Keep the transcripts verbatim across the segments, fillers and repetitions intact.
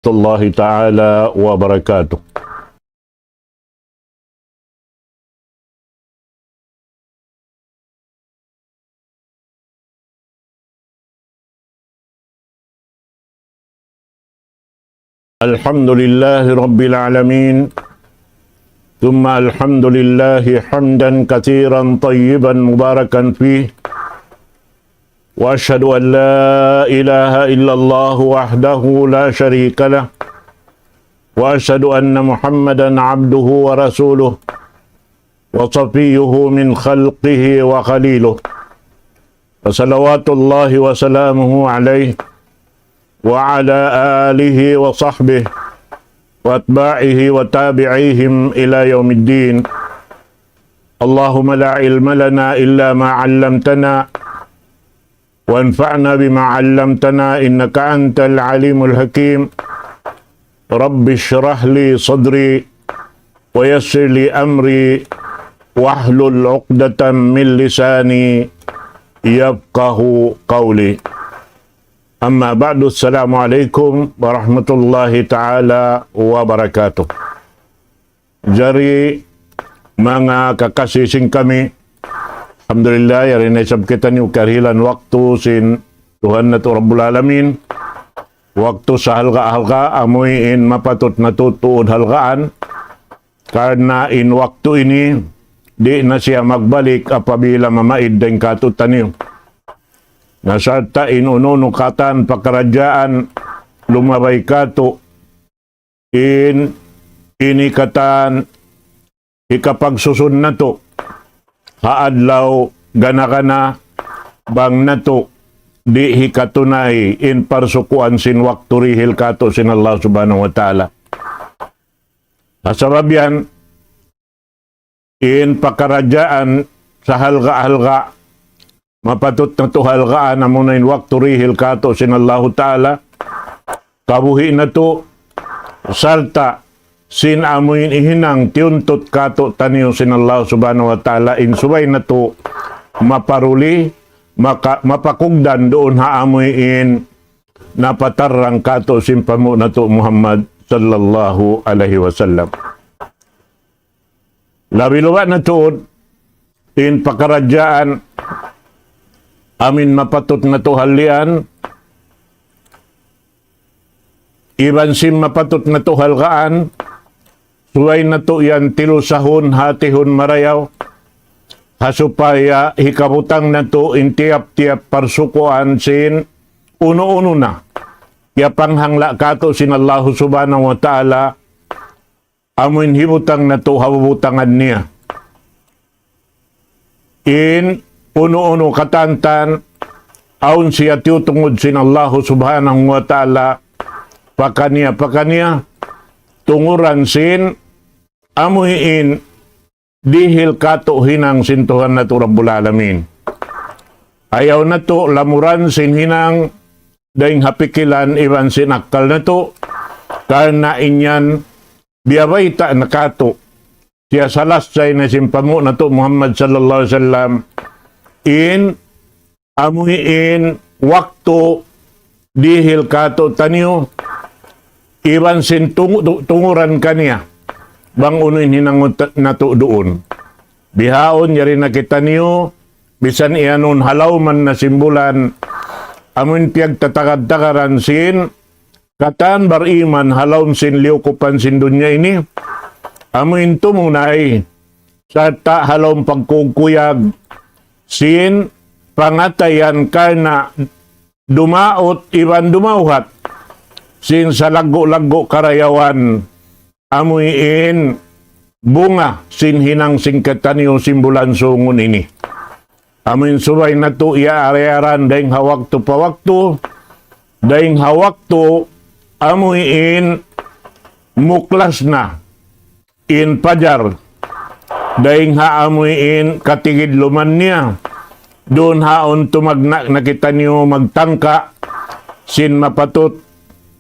الله تعالى وبركاته. الحمد لله رب العالمين، ثم الحمد لله حمدا كثيرا طيبا مباركا فيه، وأشهد أن لا إله إلا الله وحده لا شريك له، وأشهد أن محمدا عبده ورسوله وصفيه من خلقه وخليله، فصلوات الله وسلامه عليه وعلى آله وصحبه وأتباعه وتابعيهم إلى يوم الدين. اللهم لا علم لنا إلا ما علمتنا، وانفعنا بما علمتنا، إنك أنت العليم الحكيم. رب اشرح لي صدري، ويسر لي أمري، واحلل عقدة من لساني، يفقه قولي. أما بعد، السلام عليكم ورحمة الله تعالى وبركاته. Jari, manga kakasi sin kami, alhamdulillah, yari na isab kitaniyu karihilan waktu sin Tuhan natu' Rabbul Alamin. Waktu sahalga'-halga', amuin mapatut natu' tuud halgaan. Karna' in waktu ini, di' na siya magbalik apabila mamaid dayn kātu'niyu. Na sarta' in unu-unu katan pakaradjaan lumabay kātu', in ini katan hikapagsusun natu' ha adlaw gana-gana, bang natu' di' hikatunay in parsukuan sin waktu dihil kātu' sin Allah Subhanahu wa Ta'ala. Ha sabab yan, in pakaradjaan sahalga'-halga', mapatut natu' halgaan, amuna in waktu dihil kātu' sin Allahu Ta'ala, kabuhi' natu', sarta' sin amuin hinang tiyuntut kātu'niyu sin Allah Subhanahu wa Ta'ala, in subay natu' maparuli, maka-, mapakugdan duun ha amuin napatarrang kātu' sin panghu' natu' Muhammad sallallahu alayhi wasallam. Labi-labi na tuud in pakaradjaan amuin mapatut natu' hallian, iban sin mapatut natu' halgaan, subay natu' yan tilusahun, hatihun marayaw, ha supaya hikabutang natu' in tiyap-tiyap parsukuan sin unu-unu na kiyapanghangla' kātu' sin Allahu Subhanahu wa Ta'ala, amuin hibutang natu' ha bubutangan niya. In unu-unu katantan, awn siya tiyutungud sin Allahu Subhanahu wa Ta'ala, pakaniya-pakaniya, tunguran sin amuin dihil kātu' hinang sin Tuhan natu' Rabbul Alamin. Ayaw natu' lamuran sin hinang dayng ha pikilan iban sin akkal natu', karna' in yan biyabayta' na kātu'. Siya salassay na sin panghu' natu' Muhammad sallallahu alayhi wasallam, in amuin waktu dihil kātu'niyu, iban sin tungu-, tu-, tunguran kaniya, bang unu in hinangun ta-, natu' duun. Bihaun, yari na kitaniyu, misan iyanun ha lawm na sin bulan, amuin piyagtatagad-tagaran sin katan bariman ha lawm sin liyukupan sin dunya ini, amuin tumunay, sarta' ha lawm pagkukuyag sin pangatayan karna' dumaut iban dumawhat sin salaggu'-laggu' karayawan, amuin bunga sin hinang sin kitaniyu sin bulan sungun ini. Amuin subay natu' iyaaray-aran dayng ha waktu pa waktu, dayng ha waktu amuin muklas na in pajar, dayng ha amuin katigidluman niya, duun ha awn tumagna' na kitaniyu magtangka sin mapatut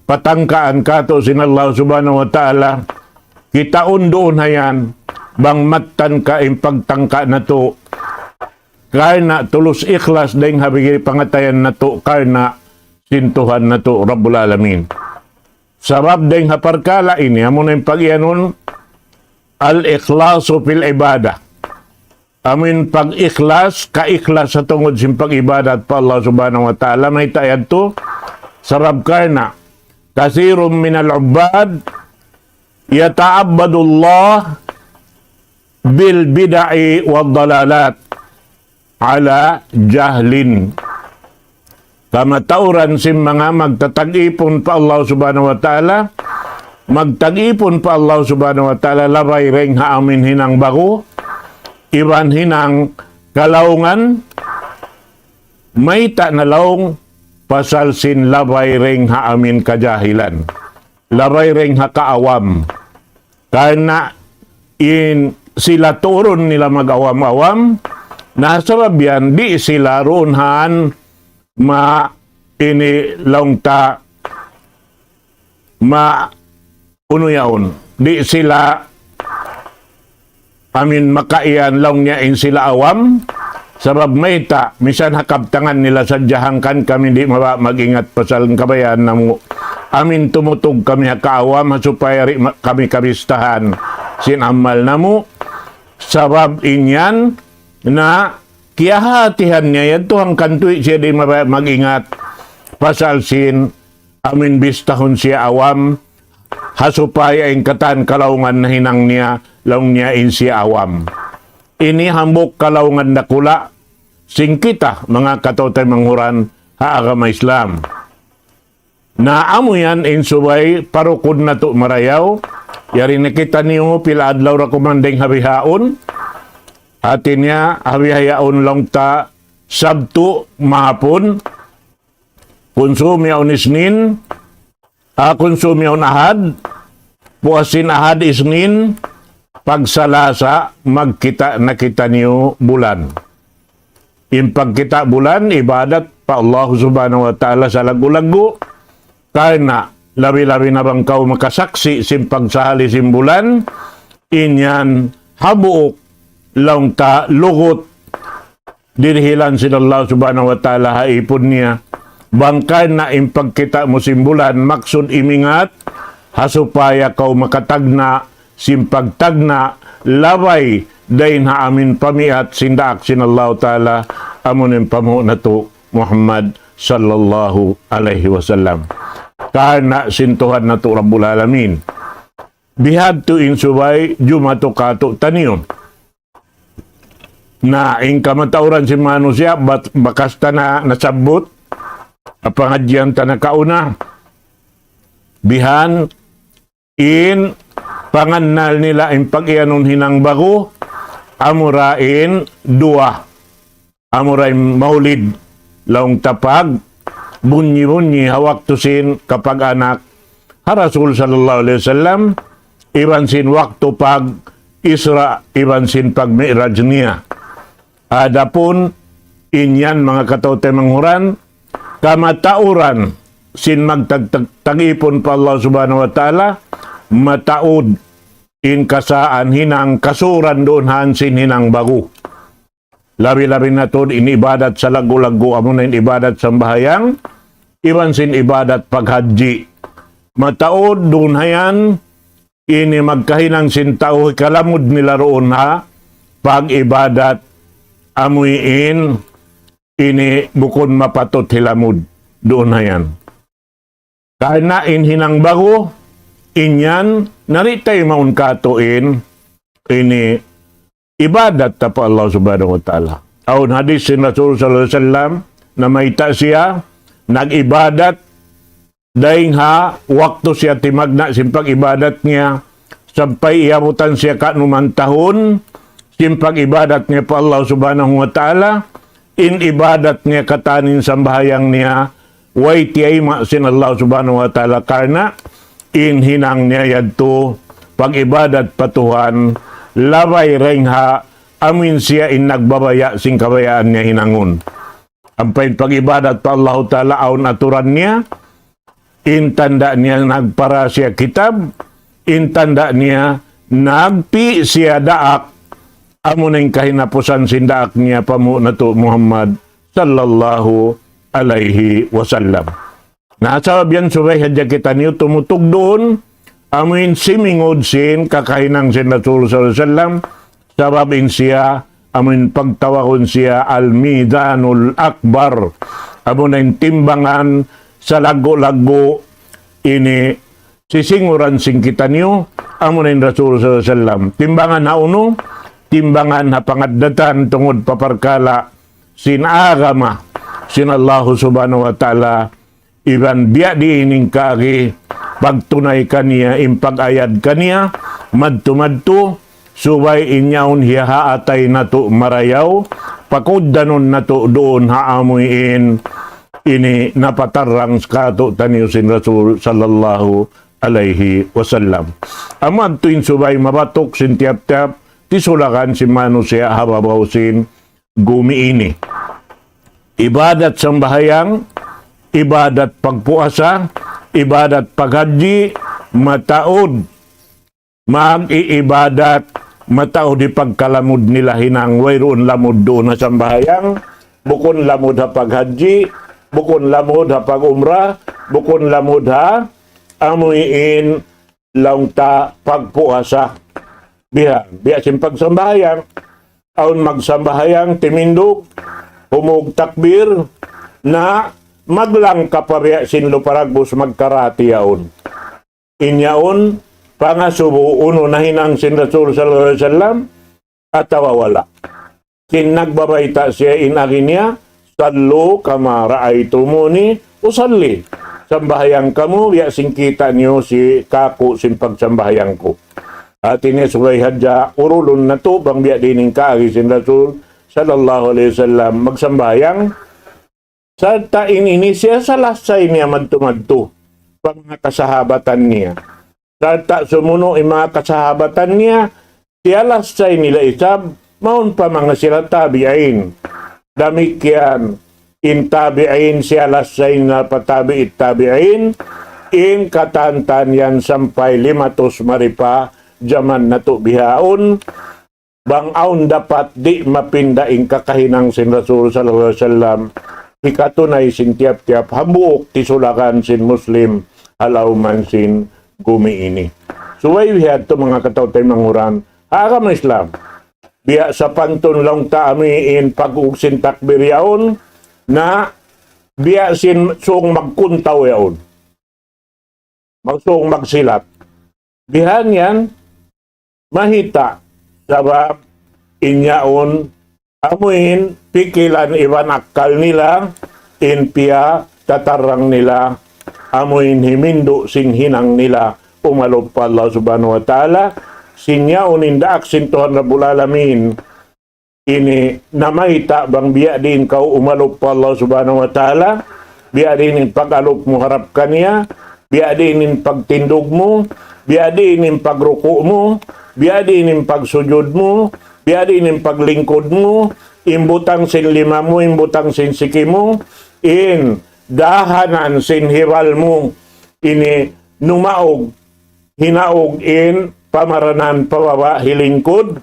patangkaan kātu' sin Allah Subhanahu wa Ta'ala, kitaun duun ha yan, bang mattan ka in pagtangka natu', karna' tulus ikhlas dayng ha bigi pangatayan natu', karna' sin Tuhan natu' Rabbul Alamin. Sabab dayng ha parkala' ini, amu na in pag-iyanun, al-ikhlasu fil ibadah. Amu in pag-ikhlas, kaikhlas ha tungud sin pag-ibadat pa Allah Subhanahu wa Ta'ala, mayta' yadtu, sabab karna', kathirun minal ubbad, yata'abbadullah bil bid'i wad dalalat ala jahlin. Kamatauran sin manga magtatag-ipun pa Allah Subhanahu wa Ta'ala, magtag-ipun pa Allah Subhanahu wa Ta'ala, labay dayng ha amin hinang bagu, iban hinang kalaungan, mayta' na laung pasal sin labay dayng ha amin kajahilan. Labay dayng ha kaawam. Karna' in sila turun nila mag-awam-awam, na sabab yan, di' sila duun han ma ini laung ta ma unu yaun. Di' sila amin makaiyan laung niya in sila awam, sabab mayta', misan ha kabtangan nila sadja hangkan kami di' mabaya' mag-ingat pasal kabayaan namu'. Amin tumutug kami ha kaawam, ha supaya di' ma-, kami kabistahan sin amal namu'. Sabab in yan na kiyahatihan niya yadtu hangkan tuwi' siya di' mabaya' mag-ingat pasal sin amin bistahun siya awam, ha supaya in katan kalaungan nahinang niya, laung niya in siya awam. Ini hambuuk kalaungan dakula', sin kita, manga kataw-taymanghuran, ha agama Islam. Na amu yan in subay parukud natu' marayaw, yari na kitaniyu pila adlaw ra kuman dayng ha bihaun, hati niya ha bihaun laung ta Sabtu mahapun, kunsum yaun Isnin, ah, kunsum yaun Ahad, puas sin Ahad Isnin, pag Salasa, magkita' na kitaniyu bulan. In pagkita' bulan, ibadat pa Allah Subhanahu wa Ta'ala salaggu'-laggu', karna' labi-labi na bang kaw makasaksi' sin pagsahali sin bulan, in yan hambuuk laung ta lugut dirihilan sin Allah Subhanahu wa Ta'ala ha ipun niya. Bang karna' in pagkita' mu sin bulan, maksud imingat, ha supaya kaw makatagna', sin pagtagna', labay, dayn ha amin pamiat, sin daak sin Allah Ta'ala, amu in panghu' natu' Muhammad sallallahu alayhi wasallam. Karna' sin Tuhan natu' Rabbul Alamin. Bihadtu in subay, jumatu katu'taniyu. Na, in kamatauran sin manusiya', bat-, bakas ta na nasabbut, ha pangadjian ta nakauna, bihan, in pangannal nila in pag-iyanun hinang bagu, amura in duwa, amura in maulid, laung ta pag, bunyi-bunyi ha waktu sin kapag-anak ha Rasul sallallahu alayhi wasallam, iban sin waktu pag Isra, iban sin pag Mi'raj niya. Adapun in yan manga kataw-taymanghuran, kamatauran sin magtag-, tag-, tag-ipun pa Allah Subhanahu wa Ta'ala, mataud in kasaan hinang kasuran duun han sin hinang bagu. Labi-labi na tuud in ibadat salaggu'-laggu', amuna in ibadat sambahayang, iban sin ibadat paghajji. Mataud duun ha yan, ini magkahinang sin tau hikalamud nila duun ha pag-ibadat, amuin ini bukun mapatut hilamud duun ha yan. Karna' in hinang bagu, in yan, nari' tay mawn katu' in, ini ibadat ta pa Allah Subhanahu wa Ta'ala. Awn hadis sin Rasul sallallahu alayhi wasallam, namayta' siya, nag-ibadat, dayn ha waktu siya timagna' sin pag-ibadat niya, sampay iyabutan siya kanuman tahun, sin pag-ibadat niya pa Allah Subhanahu wa Ta'ala, in ibadat niya katan in sambahayang niya, way tiyayma' sin Allah Subhanahu wa Ta'ala karna' in hinang niya yadtu, pag-ibadat pa Tuhan, labay dayn ha amuin siya in nagbabaya' sin kabayaan niya hinangun. Ampa in pag-ibadat pa Allahu Ta'ala awn aturan niya, in tanda' niya nagpara siya kitab, in tanda' niya nagpi' siya daak, amuna in kahinapusan sin daak niya panghu' natu' Muhammad sallallahu alayhi wasallam. Na sabab yan subay hadja kitaniyu tumutug duun, amuin simingud sin kakahinang sin Rasul sallallahu alayhi wasallam, sabab in siya, amuin pagtawagun siya Al-Mizanul Akbar. Amuna in timbangan salaggu'-laggu' ini sisinguran sin kitaniyu, amuna in Rasul sallallahu alayhi wasallam. Timbangan ha unu, timbangan ha pangaddatan tungud pa parkala' sin agama sin Allahu subhanahu wa ta'ala, iban biya' diin in kaagi pagtunay kaniya, in pag-ayad kaniya, madtu-madtu, subay in yaun hiyahaatay natu' marayaw, pakugdanun natu' duun ha amuin ini napatarrang kātu'niyu sin Rasul sallallahu alayhi wasallam. Amu yadtu in subay mabatuk sin tiyap-tiyap tisulakan sin manusiya' ha babaw sin gumi ini. Ibadat sambahayang, ibadat pagpuasa, ibadat paghajji, mataud mag-iibadat, mataud hipagkalamud nila hinang wayruun lamud duun ha sambahayang, bukun lamud ha paghajji, bukun lamud ha pag-umrah, bukun lamud ha amuin laung ta pagpuasa. Biya', biya' sin pagsambahayang, awn magsambahayang timindug, humug takbir, na maglangka pa biya' sin lupa dagbus magkarati yaun. In yaun, pangasubu unu nahinang sin Rasul sallallahu alayhi wasallam, atawa wala'. Sin nagbabayta' siya in agi niya, صلوا كما رأيتموني أصلي. Sambahayang kamu, biya' sin kita' niyu sin kāku' sin pagsambahayang ku. Hati niya subay hadja urulun natu' bang biya' diin in kaagi sin Rasul sallallahu alayhi wasallam magsambahayang. Sarta' in ini siya salasay niya madtu-madtu pa manga kasahabatan niya. Sarta' sumunu' in manga kasahabatan niya, siya lasay nila isab, mawn pa manga sila tabi'in. Damikkiyan, in tabi'in, siya lasay nila pa tabi'it tabi'in, in katantan yan sampay limatus mari pa jaman natu' bihaun, bang awn dapat di' mapinda in kakahinang sin Rasul sallallahu alayhi wasallam, hikatunay sin tiyap-tiyap hambuuk tisulakan sin Muslim ha lawm sin gumi ini. Subay biya' hadtu manga kataw-taymanghuran ha agama Islam. Biya' sapantun laung ta amuin pag-ug sin takbir yaun, na biya' sin sūng magkuntaw yaun. Magsūng magsilat. Bihan yan, mahita', sabab in yaun, amuin pikilan iban akkal nila, in piyatatarrang nila, amuin himindu' sin hinang nila, umalup pa Allah subhanahu wa ta'ala, sin yaun in daak sin Tuhan Rabbul Alamin, ini namayta' bang biya' diin kaw umalup pa Allah subhanahu wa ta'ala, biya' diin in pag-alup mu harap kaniya, biya' diin in pagtindug mu, biya' diin in pagruku' mu, biya' diin in pagsujud mu, biya' diin in paglingkud mu, in butang sin lima mu, in butang sin siki mu, in dahanan sin hibal mu, ini numaug, hinaug in pamaranan pababa' hilingkud,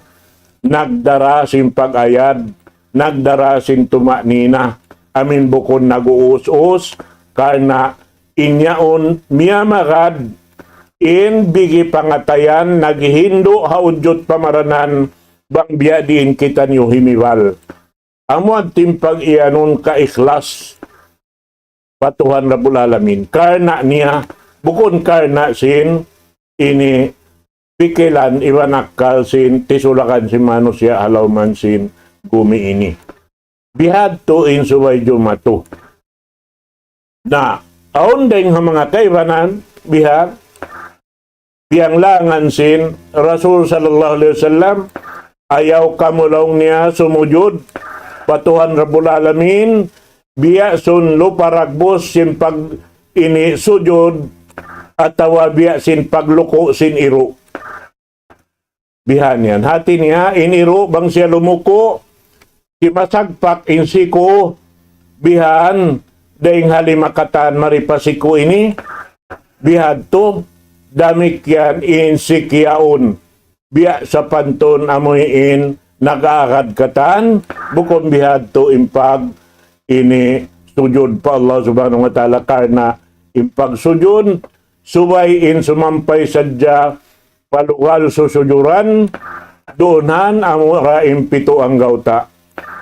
nagdara sin pag-ayad, nagdara sin tuma'nina, amuin bukun nag-uus-us, karna' in yaun miyamagad, in bigi pangatayan, naghihindu' ha ujud pamaranan, bang biya' diin kitaniyu himibal. Amu yadtu in pag-iyanun kaikhlas pa Tuhan Rabbul Alamin. Karna' niya, bukun karna' sin ini pikilan iban akkal sin tisulakan sin manusiya' ha lawm sin gumi ini. Bihadtu in subay jumatu. Na, awn dayng ha manga kaibanan, bihan, biyanglangan sin Rasul sallallahu alayhi wasallam, ayaw kamu laung niya sumujud pa Tuhan Rabbul Alamin, biya' sin lupa dagbus sin pag ini sujud, atawa biya' sin pagluku' sin iru'. Bihan yan. Hati niya, in iru' bang siya lumuku', simasagpak in siku, bihan, dayng ha lima katan mari pa siku ini, bihadtu, damikkiyan in siki yaun. Biya' sapantun amuin nag-aagad katan, bukun bihadtu in pag ini sujud pa Allah subhanahu wa ta'ala karna' In pagsujud, subay in sumampay sadja pa lugal susujuran, duun han amura in pitu anggawta'.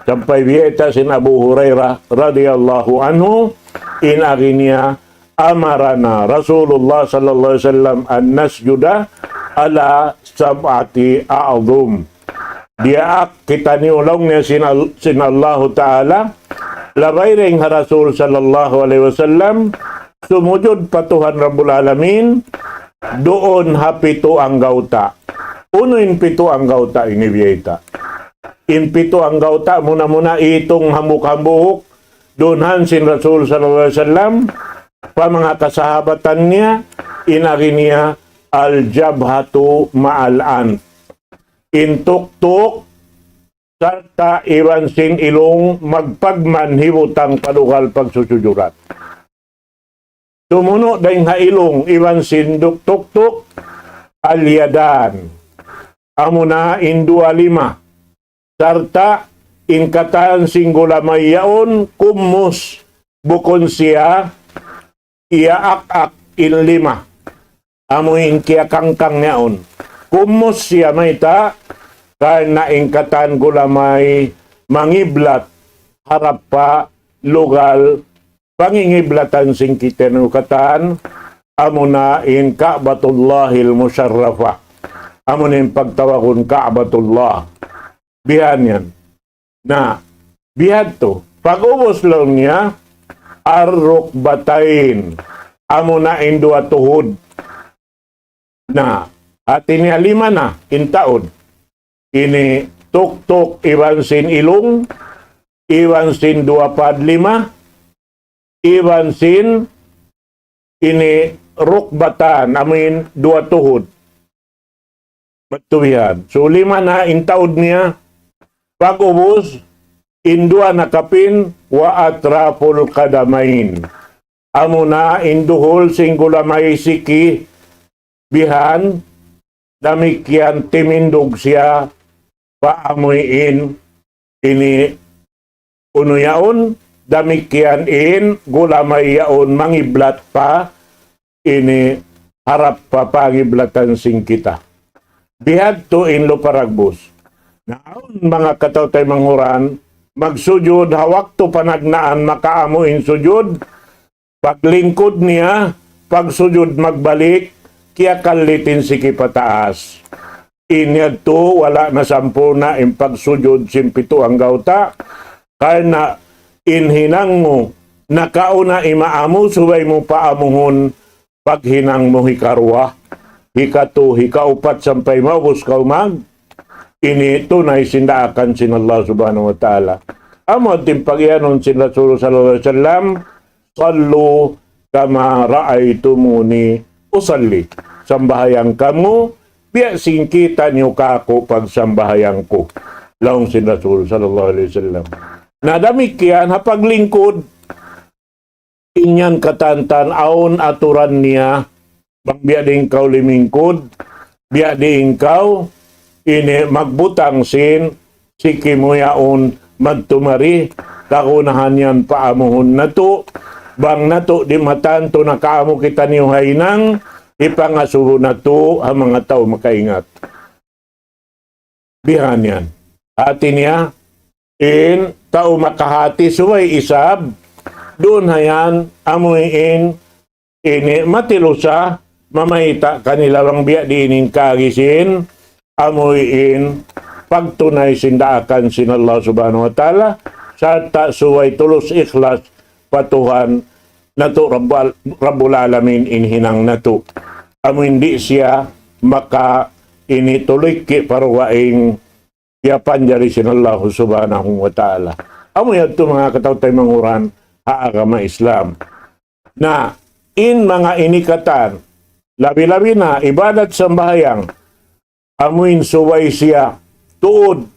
Sampay biyayta' sin Abu Hurairah radiyallahu anhu, in agi niya, أمرنا رسول الله صلى الله عليه وسلم أن نسجد على سبعة أعظم. Diyaak kitaniyu laung niya sin Al-, sin Allahu Ta'ala, labay dayn ha Rasul sallallahu alayhi wasallam, sumujud pa Tuhan Rabbul Alamin, duun ha pitu anggawta'. Unu in pitu anggawta' ini biyayta'? In pitu anggawta' muna-muna itung hambuuk-hambuuk, duun han sin Rasul sallallahu alayhi wasallam, pa manga kasahabatan niya, in agi niya, الجبهة مع الأنف. In tuktuk, sarta' iban sin ilung magpagman hibutang pa lugal pagsusujuran. Tumunu' dayn ha ilung iban sin duk-, tuktuk, اليدان. Amuna in duwa lima. Sarta' in katan sin gulamay yaun, kummus, bukun siya iyaak-ak in lima. Amu in kiyakangkang yaun. Kummus siya mayta', karna' in katan gulamay mangiblat harap pa lugal pangingiblatan sin kitaniyu katan, amuna in Ka'batullahil Musharrafah. Amuna in pagtawagun Ka'batullah. Bihan yan. Na, bihadtu. Pag'ubus laung niya, الركبتين. Amuna in duwa tuhud. Na, hati niya lima na, in taud. Ini tuktuk iban sin ilung, iban sin duwa pad lima, iban sin ini rukbatan, amuin duwa tuhud. Matuwihan. So, lima na in taud niya, pag'ubus, in duwa na kapin, وأطراف القدمين. Amuna in duhul sin gulamay siki, bihan, damikkiyan timindug siya pa amuin ini unu yaun, damikkiyan in gulamay yaun mangiblat pa ini harap pa pangiblatan sin kita. Bihadtu in lupa ragbus. Na awn manga kataw-taymanghuran, magsujud, ha waktu panagnaan makaamu in sujud, paglingkud niya, pagsujud magbalik, kiyakallit in siki pataas. In yadtu wala' na sampurna' in pagsujud sin pitu anggawta', karna' in hinang mu nakauna imaamu, subay mu paamuhun paghinang mu hikaruwa, hikatu, hikaupat sampay maubus kaw mag, ini tunay sin daakan sin Allah Subhanahu wa Ta'ala. Amu in pag-iyanun sin Rasul sallallahu alayhi wasallam, صلوا كما رأيتموني أصلي. Sambahayang kamu, biya' sin kita' niyu kaku' pagsambahayang ku. Laung sin Rasul sallallahu alayhi wasallam. Na damikkiyan ha paglingkud, in yan katantan awn aturan niya, bang biya' diin kaw limingkud, biya' diin kaw ini magbutang sin siki mu yaun madtu mari, kagunahan yan paamuhun natu', bang natu' di' matantu nakaamu kitaniyu ha hinang, hipangasubu natu' ha manga tau makaingat. Bihan yan. Hati niya, in tau makahati subay isab, duun ha yan, amuin ini matilusa, mamayta' kanila bang biya' diin in kaagi sin, amuin pagtunay sin daakan sin Allah Subhanahu wa Ta'ala, sarta' subay tulus ikhlas pa Tuhan natu' Rabbal, Rabbul Alamin in hinang natu'. Amuin di' siya maka ini tuliki paruwaing piyapanjari sin Allah Subhanahu wa Ta'ala. Amu yadtu manga kataw-taymanghuran ha agama Islam. Na, in manga ini katan, labi-labi na ibadat sambahayang, amuin subay siya tuud,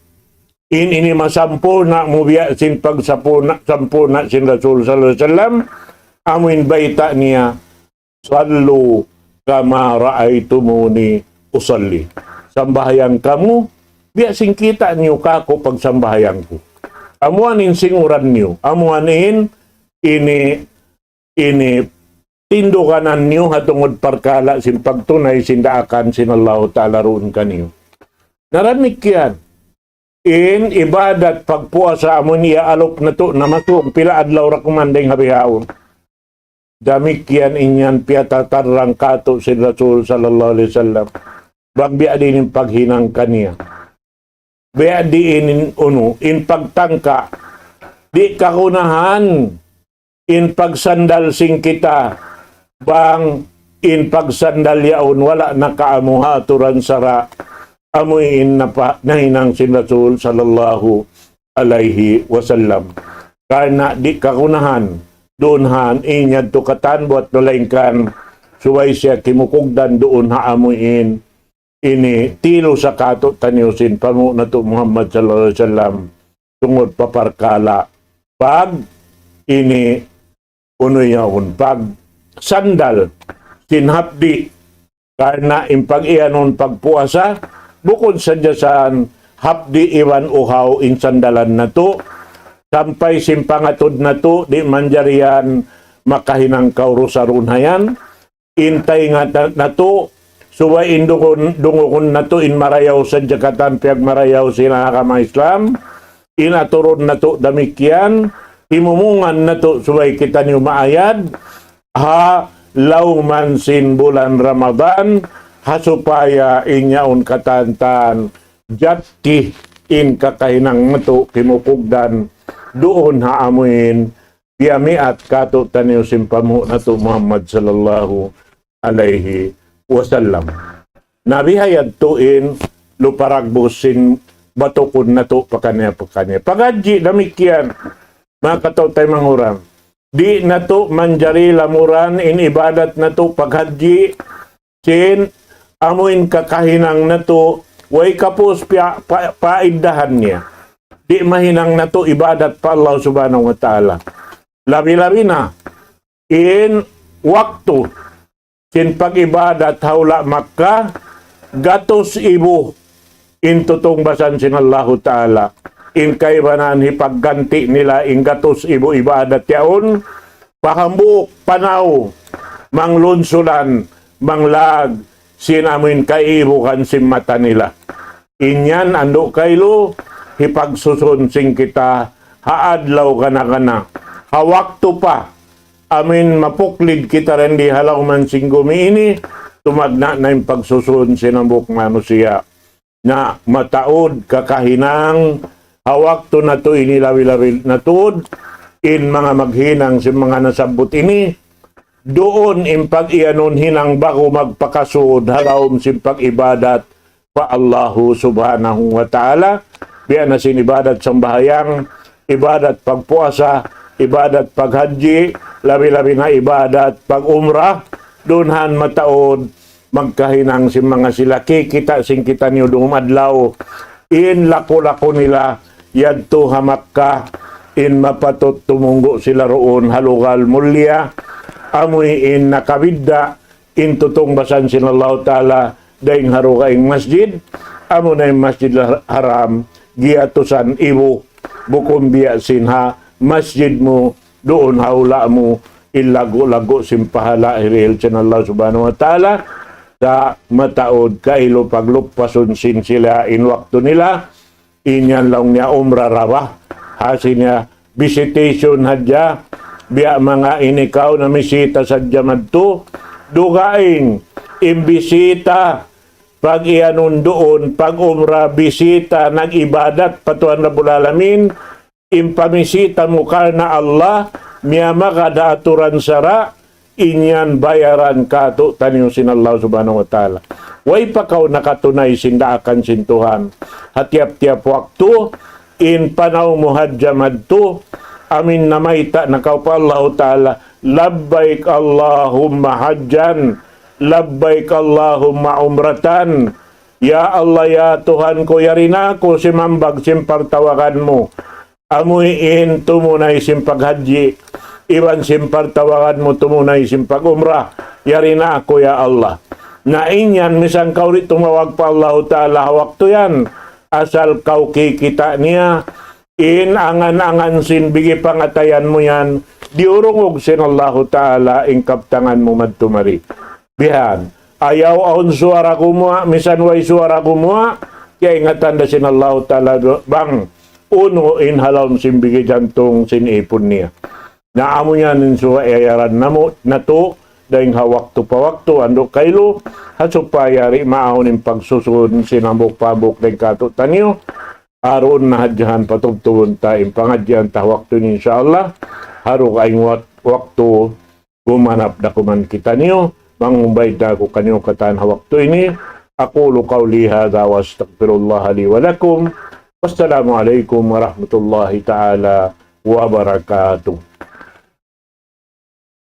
in ini masampurna' mu biya' sin pagsampurna', sampurna' sin Rasul sallallahu alayhi wasallam, amuin bayta' niya, صلوا كما رأيتموني أصلي. Sambahayang kamu, biya' sin kita' niyu kaku' pagsambahayang ku. Amuan in singuran niyu, amuan in ini, ini tinduganan niyu ha tungud parkala' sin pagtunay sin daakan sin Allahu Ta'ala duun kaniyu. Na damikkiyan, in ibadat pagpuasa amun iyaalup natu' namasug pila adlaw da kuman dayng ha bihaun. Damikkiyan in yan piyatatarrang kātu' sin Rasul sallallahu alayhi wasallam. Bang biya' diin in paghinang kaniya. Biya' diin in unu, in pagtangka. Di' kagunahan in pagsandal sin kita, bang in pagsandal yaun wala' nakaamu ha aturan sara', amu in napa-, nahinang sin Rasul sallallahu alayhi wasallam. Karna' di' kagunahan, duun ha in yadtu katan buwat malaingkan, subay siya kimukugdan duun ha amu in ini tilu sa kātu' taniyu sin panghu' natu' Muhammad sallallahu alayhi wasallam, tungud pa parkala' pag ini unu yaun, pag sandal sin hapdi', karna' in pag-iyanun pagpuasa, bukun sadja san hapdi' iban uhaw in sandalan natu', sampay sin pangatud natu', di' manjari yan makahinang kaurusa duun ha yan, in taynga ta-, natu', subay in dungun-, dungugun natu', in marayaw sadja katan piyagmarayaw sin agama Islam, in aturun natu' damikkiyan, himumungan natu' subay kitaniyu maayad, ha lawm sin bulan Ramadan, ha supaya in yaun katan-katan, jatti in kakahinang natu' kimukugdan, duun ha amu in, piyamiat kātu' taniyu sin panghu' natu' Muhammad sallallahu alayhi wasallam. Na biha yadtu in luparagbus sin batukun natu' pakaniya-pakaniya. Paghajji damikkiyan, manga kataw-taymanghuran. Di' natu' manjari lamuran in ibadat natu' paghajji, sin amu in kakahinang natu', way kapus piya-, pa-, paiddahan niya. Di' mahinang natu' ibadat pa Allah Subhanahu wa Ta'ala. Labi-labi na, in waktu sin pag-ibadat ha hula' Makkah, gatus ibu in tutungbasan sin Allahu Ta'ala. In kaibanan hipagganti' nila in gatus ibu ibadat yaun, pa hambuuk panaw, manglunsulan, manglaag, sin amuin kaibugan sin mata nila. In yan andu' kailu, hipagsusun sin kita ha adlaw gana-gana. Ha waktu pa, amuin mapuklid kita dindi ha lawm sin gumi ini, tumagna' na in pagsusun sin hambuuk manusiya'. Na mataud kakahinang, ha waktu natu' ini labi-labi na tuud, in manga maghinang sin manga nasabbut ini, duun in pag-iyanun hinang ba'gu magpakasud ha lawm sin pag-ibadat pa Allahu Subhanahu wa Ta'ala, biya' na sin ibadat sambahayang, ibadat pagpuasa, ibadat paghajji, labi-labi na ibadat pag-umrah, duun han mataud magkahinang sin manga sila. Kikita' sin kitaniyu duum adlaw, in laku-laku nila yadtu ha Makkah, in mapatut tumunggu' sila duun ha lugal mulia, amuin nakabidda' in tutungbasan sin Allahu Ta'ala dayn ha dugaing masjid, amuna in Masjidil Haram, giyatusan ibu, bukun biya' sin ha masjid mu, duun ha hula' mu, in laggu'-laggu' sin pahala' hirihil sin Allah Subhanahu wa Ta'ala, sa' mataud kailu pagluppasun sin sila in waktu nila, in yan laung niya umrah ra ba. Hati niya, visitation hadja, biya' manga ini kaw namisita sadja madtu, dugaing, in bisita, pag-iyanun duun, pag-umrah, bisita, nag-ibadat pa Tuhan Rabbul Alamin, in pamisita mu karna' Allah, miyamagad ha aturan sara', in yan bayaran kātu'niyu sin Allah Subhanahu wa Ta'ala. Way pa kaw nakatunay sin daakan sin Tuhan. Ha tiyap-tiyap waktu, in panaw mu hadja madtu, amuin namayta' na kaw pa Allahu Ta'ala, لبيك اللهم حجا، لبيك اللهم عمرة. Ya Allah, ya Tuhan ku, yari na aku simambag sin partawagan mu. Amuin tumunay sin paghajji, iban sin partawagan mu tumunay sin pag-umrah. Yari na aku, ya Allah. Na in yan, misan kaw di' tumawag pa Allahu Ta'ala ha waktu yan, asal kaw kikita' niya, in angan-angan sin bigi pangatayan mu yan, diyurungug sin Allahu Ta'ala in kabtangan mu madtu mari. Bihan, ayaw awn suwara gumuwa', misan way suwara gumuwa', kiyaingatan da sin Allahu Ta'ala bang unu in ha lawm sin bigi jantung sin ipun niya. Na amu yan in suwa iyayaran namu', natu', dayng ha waktu pa waktu, andu' kailu, ha supaya di' maawn in pagsusun sin hambuuk-hambuuk dayng kātu'niyu, aruun na hadja yan patubtubun ta in pangadjian ta waktu ini, insya Allah. Haru ka in wak-, waktu gumanap da kuman kitaniyu, mangumbay da aku kaniyu katan ha waktu ini. أقول قولي هذا وأستغفر الله لي ولكم. والسلام عليكم ورحمة الله تعالى وبركاته.